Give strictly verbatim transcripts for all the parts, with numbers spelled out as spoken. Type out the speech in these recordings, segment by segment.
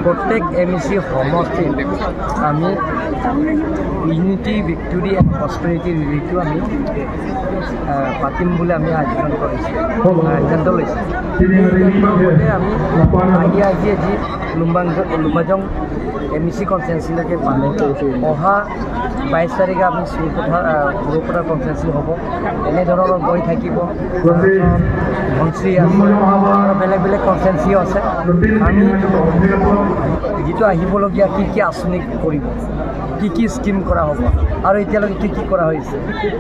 প্ৰত্যেক M E চি সমষ্টিত আমি ইউনিটি, ভিক্টৰী এণ্ড প্ৰচপেৰিটি ৰেলীটো আমি, আহ, পাতিম বুলি আমি আয়োজন কৰিছোঁ, আহ, সিদ্ধান্ত লৈছোঁ। এই সিদ্ধান্তৰ মতে আমি আজি, আজি, আজি লুম্বাং-, লুম্বাজং এম ই চি কনষ্টিটুৱেঞ্চিলৈকে পালোঁ। অহা বাইছ তাৰিখে আমি চুৰপথাৰ, আহ, বড়োপথাৰ কনষ্টিটুৱেঞ্চি হ'ব। এনেধৰণৰ গৈ থাকিব। ধনশিৰি আছে আৰু বেলেগ বেলেগ কনষ্টিটুৱেঞ্চিও আছে। আমি যিটো আহিবলগীয়া কি কি আঁচনি কৰিব, কি কি স্কিম কৰা হ'ব আৰু এতিয়ালৈকে কি কি কৰা হৈছে,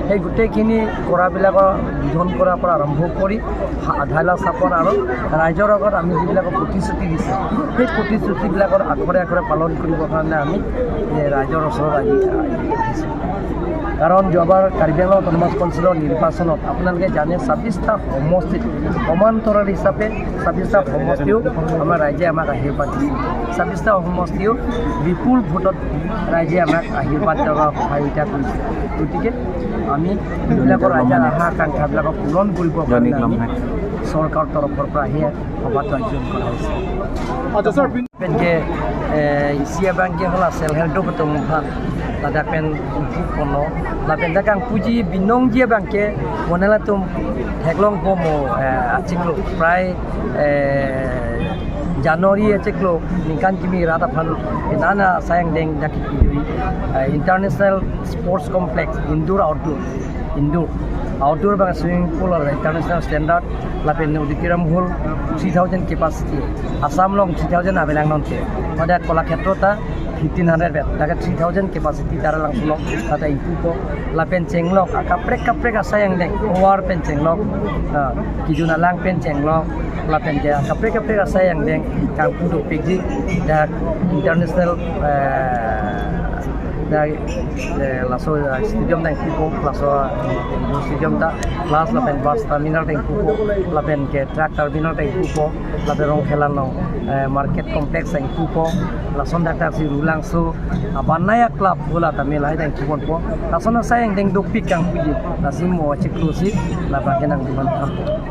সেই গোটেইখিনি কৰাবিলাকৰ বিধন কৰাৰ পৰা আৰম্ভ কৰি আধাৰশিলা স্থাপন আৰু ৰাইজৰ আগত আমি যিবিলাকৰ প্ৰতিশ্ৰুতি দিছোঁ, সেই প্ৰতিশ্ৰুতিবিলাকৰ আখৰে আখৰে পালন কৰিবৰ কাৰণে আমি, এ, ৰাইজৰ ওচৰত আজি আহিছোঁ। কাৰণ যোৱাবাৰ কাৰ্বি আংলং অট'নমাছ কাউন্সিলৰ নিৰ্বাচনত আপোনালোকে জানে, ছাব্বিছটা সমষ্টিত সমান্তৰাল হিচাপে ছাব্বিছটা সমষ্টিও আমাৰ ৰাইজে আমাক আশীৰ্বাদ দিছে। ছাব্বিছটা সমষ্টিও বিপুল ভোটত ৰাইজে আমাক আশীৰ্বাদ আৰু সহযোগিতা কৰিছে। গতিকে আমি যিবিলাকৰ ৰাইজৰ আশা আকাংক্ষাবিলাকক পূৰণ কৰিবৰ কাৰণে আমি চৰকাৰৰ তৰফৰ পৰা সেই সভাটো আয়োজন কৰা হৈছে। আচ্ছা, sir, lapen ke, eh, isi abang ke hala self help group atum aphan ladak pen ingpu ponlo, lapen dak kangpuji binongji abang ke monel atum theklongpo mo, eh, achiklo prai, eh, January achiklo ningkan kimi rat aphan nana asai angdeng dak kipi, eh, International Sports Complex, indoor outdoor. Indoor, outdoor abang swimming pool or international standard, lapen auditorium hall three thousand capacity. Assam along three thousand avelang nonke. Pada Kalakshetra ta fifteen hundred bed, laga three thousand capacity Taralangso along tata ingpupo. Lapen chenglok akaprek kaprek asai angdeng, tovar pen chenglok, ah, kijun alang pen chenglok, lapen ke akaprek kaprek asai angdeng kangpu dopikji dak international, eh, dak, eh, laso, eh, stadium ta ingpupo, laso, eh, stadium ta, plus lapen bus terminal ta ingpupo, lapen ke truck terminal ta ingpupo, lapen Rongkhela along, eh, market complex ta ingpupo, lason dak dak si Rulangso, ah, Banaya Club bola ta mela hai ta ingpu ponpo, lason asai angdeng dopik kangpuji, lasi mo achiklo si labang ke nangduman thampo.